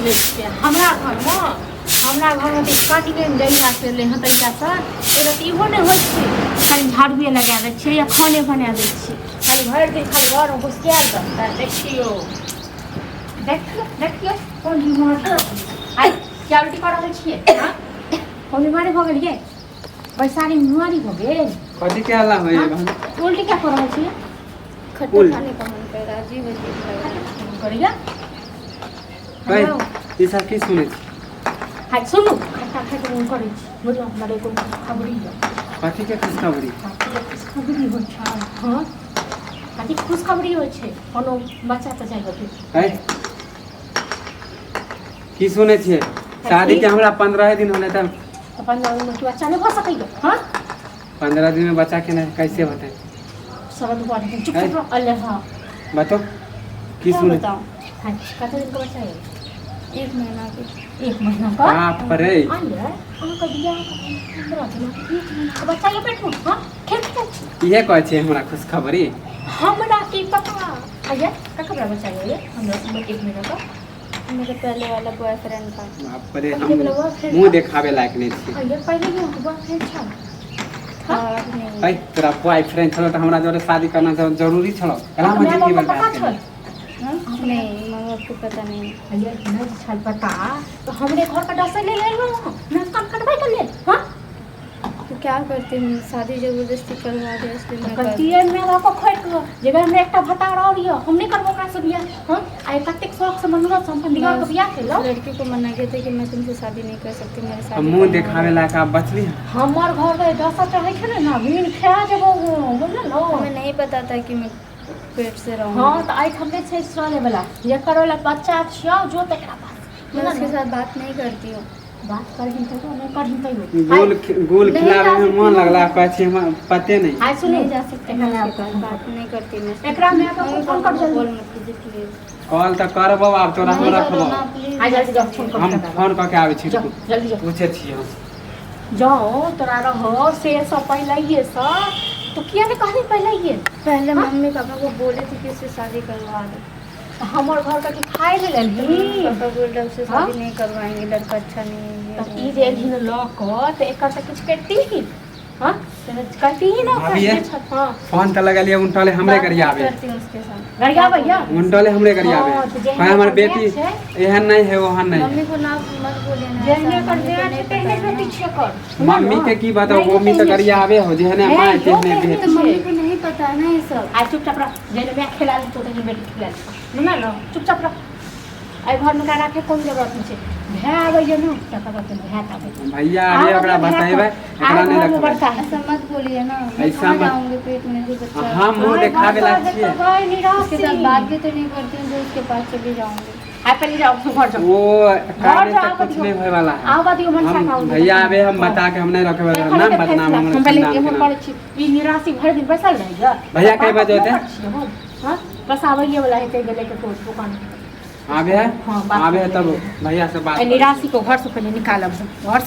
लै छियै हमरा घरमे। हमरा घरमे तऽ कनिए जहियासँ एलै हँ तहियासँ एक रत्ती इहो नहि होइ छै कनि झाड़ुए लगा दै छियै या खाने बना दै छियै। खाली भरि दिन खाली घरमे घुसियाएल रहतै। देखियौ देखियौ देखियौ कोन बीमारी आइ क्या उल्टी कऽ रहल छियै? हँ, कोन बीमारी भऽ गेल ये? बैसारीमे बीमारी भऽ गेल? कथी के हल्ला होइए? हँ? उल्टी क्या कऽ रहल छियै? खट्टा उल। खाने का मन कर रहा है, अजीब अजीब लग रहा है। करैया। है हेलो। ई सब की सुनै छी? हाय सुनू, खट्टा खाइके मोन करै छै, बुझलहुँ? हमरा एगो खुशखबरी यऽ। कथी के खुशखबरी? कथी खुशखबरी होइ छै? हँ, कथी खुशखबरी होइ छै? कोनो बच्चा तच्चा होतै? है की सुनै छियै? शादी के हमरा 15 दिन होलै तऽ। तऽ 15 दिनमे की बच्चा नहि भऽ सकैए? हँ, 15 दिन में बच्चा केना कैसे होतै? शरद हुआ नहीं, चुप। है? चुप रह अल्ले। हाँ। बताओ की क्या सुनै? बताऊं? हाँ, कते दिन के बच्चा है? एक महीना के। एक महीना का? बाप रे! आइए अहाँके बियाह 15 दिन, एक महीना के बच्चा ये पेट में। हाँ, खेल खेल छी। इहे कहै छै हमरा खुशखबरी? हमरा की पता। आइए ककरा बच्चा ये हमरा एक महीना का? मेरे पहले वाला बॉयफ्रेंड का। बाप रे! पहिले हम वाला बॉयफ्रेंड मुँह का? देखाबे लायक नहि छी। आइए पहिले ही बॉयफ्रेंड छल? था, अब नहीं। है तोरा बॉयफ्रेंड छलो तऽ हमरा जोरे शादी करना जरूरी छलो? कला माय जिंदगी बापके पता बर्बाद छल? केली। हाँ? नहीं, माँ बाप को पता नहीं। आइए नहि छल पता तऽ हमरे घरके डसै लेल एलहुँ, नाच कान कटबै के लेल? हाँ। तो क्या करती हूँ, शादी जबरदस्ती करवा दिया, इसलिए मैं कर करतियै माय बाप खोलि कऽ जे भाइ हमरा एकटा भतार आओर यऽ, हम नहि करबो ओकरासँ बियाह। हँ, आइ कतेक शौकसँ मनोरथ हम अपन दिअरके बियाह केलहुँ। लड़की को मना किया था कि मैं तुमसे शादी नहीं कर सकती, मेरे हम शादी मुँह करना देखाबे है। लायक आब बचली हँ? हमर घरके डसऽ चाहै छै ने ने मीन खा जेबो हम, बुझल ने? हमें नहीं पता था कि मैं पेट से रहूँगी। हँ, तऽ एहिठाम नहि छै चलैवला जकर वाला बच्चा छियौ जो तकरा पास। मैं उसके साथ बात नहीं करती हूँ। बात करही तैयो नहि करही तैयो। गोल गोल नहीं खिलाबे जा में सकती मन हूँ। लगला, कहै छी हमरा पते नहीं। आइ सुनू। नहीं जा सकती मैं एकरा उसके पास, बात नहीं करती मैं। एकरा माय बाप मम्मी फोन पापा कर को जल्दी। कॉल मत कीजिए प्लीज। कॉल तऽ करबौ आब तोरा हम नहीं करो रखबौ। ना प्लीज। आइ जल्दी जाओ, फोन कर। हम फोन कऽ के आबै छी। जाओ। रुकू। जल्दी जाओ। पूछै छी हम। जाओ, तोरा रहो से सब पहिलैये सँ तो किया नहि कहली पहिलैये? पहले हाँ? मम्मी पापा को बोले थे कि उससे शादी करवा दो। हमर घर के खाइ ले लेलही? पापा बोल रहे उससे हाँ? शादी नहीं करवाएंगे, लड़का अच्छा नहीं तऽ है। ई जे एलहिन लऽ कऽ तऽ एकर तऽ किछु करितीही? हँ, करतीही ने ओकरा? भाभी, जे छल, हँ। फोन तऽ लगलियै उनटले हमरे बात नहीं गरियाबे। करती हूँ उसके साथ। गरियाबैया। उनटले हमरे गरियाबे। हाँ, तऽ जेहने कहै हमर एकर बेटी माय छै, एहन नहीं है, ओहन नहीं है। मम्मी को ना मत बोलिए ना जेहने ऐसा, एकर मम्मी को माय नहीं छै तेहने पता है बेटी ना। छै एकर। मम्मी के की बताऊ, नहीं, मम्मी तऽ तेहने छै। गरियाबे हो, जेहने हे, माय यो तेहने तेहने बेटी। तो मम्मी को नहीं पता है ना ये सब। आ चुपचाप रह, जेहने माय खेला लेतो तेहने बेटी खेला लेतो ने। ने चुपचाप रह, एहि घरमे एकरा राखै कोन जरूरत नहि छै। भाय आबैए ने तकर बाद भाय आबै। भैया आबे ओकरा बतेबै, एकरा नहि घरमे रखबै। बड़का है। ऐसा मत बोलिए ना, मैं ऐसा कहाँ मत- जाऊंगी, पेट में जो बच्चा है। हम मुँह देखाबे लायक छियै? उसके साथ बात भी तो नहीं करती हूँ जो उसके पास चली जाऊंगी। आइ पहिले जाओ, घर जाओ। वो कारण जाओ, तक कुछ दियौ। नहीं होए वाला है। आबऽ दियौ मनसा हम खाउ। भैया आबे, हम बता के हम नहीं रखे वाला, नाम बदनाम हम हमर पहिले खानदान के एमहर नाम। करै छी। ई निराशी भरि दिन बैसल रहैया। भैया कई बजे होतै? हँ, बस आबैये वाला हेतै, गेलै कतौ दुकान। आबे है। हाँ, बात आबे है कर तब लेबै। भैया से बात एहि निराशी को घर से पहिले निकालब हम घर से।